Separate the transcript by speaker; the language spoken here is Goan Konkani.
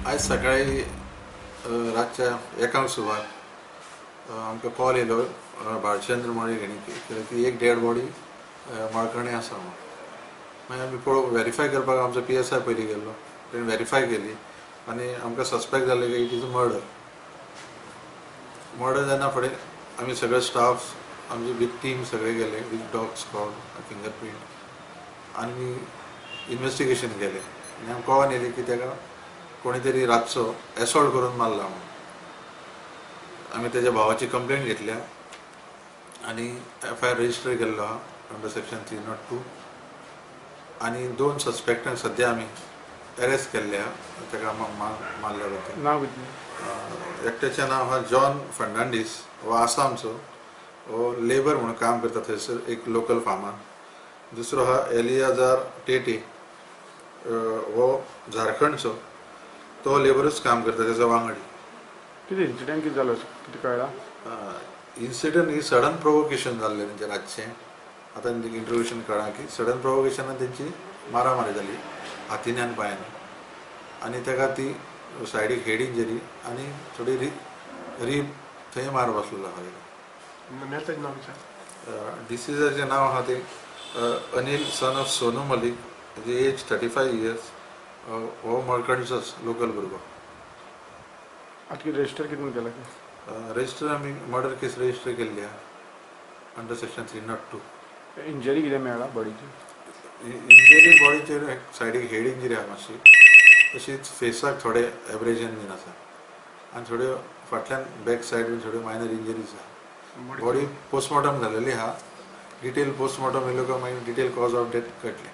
Speaker 1: आयज सकाळी रातच्या एकांक सुमार आमकां कॉल येयलो भालचंद्र मळीक हाणी की एक डेड बॉडी मळकर्णे आसा म्हणून. मागीर आमी पळोवंक वेरीफाय करपाक आमचो PSI पयलीं गेल्लो, तेणें वेरीफाय केली आनी आमकां सस्पेक्ट जालें की it is a murder. Murder जायना फुडें आमी सगळे स्टाफ, आमची बीग टीम सगळे गेले with dog squad, finger print आनी इन्वेस्टिगेशन केलें आनी आमकां कळोन येयलें की ताका कोणी तरी रातचो एसॉल्ट करून मारला म्हणून. आमी तेज्या भावाची कंप्लेंट घेतल्या आनी FIR register केल्लो आहा अंडर सेक्शन 302 आनी 2 सस्पेक्टांक सद्या आमी अरेस्ट केल्ले आहा ताका मारल्या बद्दल.
Speaker 2: नांव कितें?
Speaker 1: एकट्याचें नांव आहा जॉन फर्नांडीस, हो आसामचो, हो लेबर म्हणून काम करता थंयसर एक लोकल फार्मान. दुसरो आहा एलियाजार टेटे, हो झारखंडचो, तो लेबरूच काम करता तेजो वांगडी.
Speaker 2: कितें इन्सिडंट कितें जालो कितें कळ्ळा?
Speaker 1: इन्सिडंट ही सडन प्रोवोकेशन जाल्लें तेंचें रातचें. आतां इंट्रोगेशन कळ्ळां की सडन प्रोवोकेशनान तेंची मारामारी जाली हातीन आनी पांयांनी आनी ताका ती सायडीक हेड इंजरी आनी थोडी रीब थंय मार बसलेलो आहा ताका.
Speaker 2: मेळटा नांव विचार.
Speaker 1: डिसिजाचें नांव आहा तें अनिल सन ऑफ सोनू मलिक, तेजी एज 35 इयर्स, हो मळकणचोच लोकल भुरगो.
Speaker 2: आतां कितें रजिस्टर कितें म्हणून केला?
Speaker 1: रजिस्टर आमी मर्डर केस रजिस्टर केल्ली आहा अंडर सेक्शन 302.
Speaker 2: इंजरी कितें मेळ्ळा बॉडीची?
Speaker 1: इंजरी बॉडीचेर सायडीक हेड इंजरी आहा मातशी, तशीच फेसाक थोडे एब्रेजन बीन आसा आनी थोड्यो फाटल्यान बॅक सायड बीन थोड्यो मायनर इंजरीज आहा. बॉडी पोस्टमॉर्टम जालेली आहा, डिटेल पोस्टमॉर्टम येयलो काय मागीर डिटेल कॉज ऑफ डेथ कळटलें.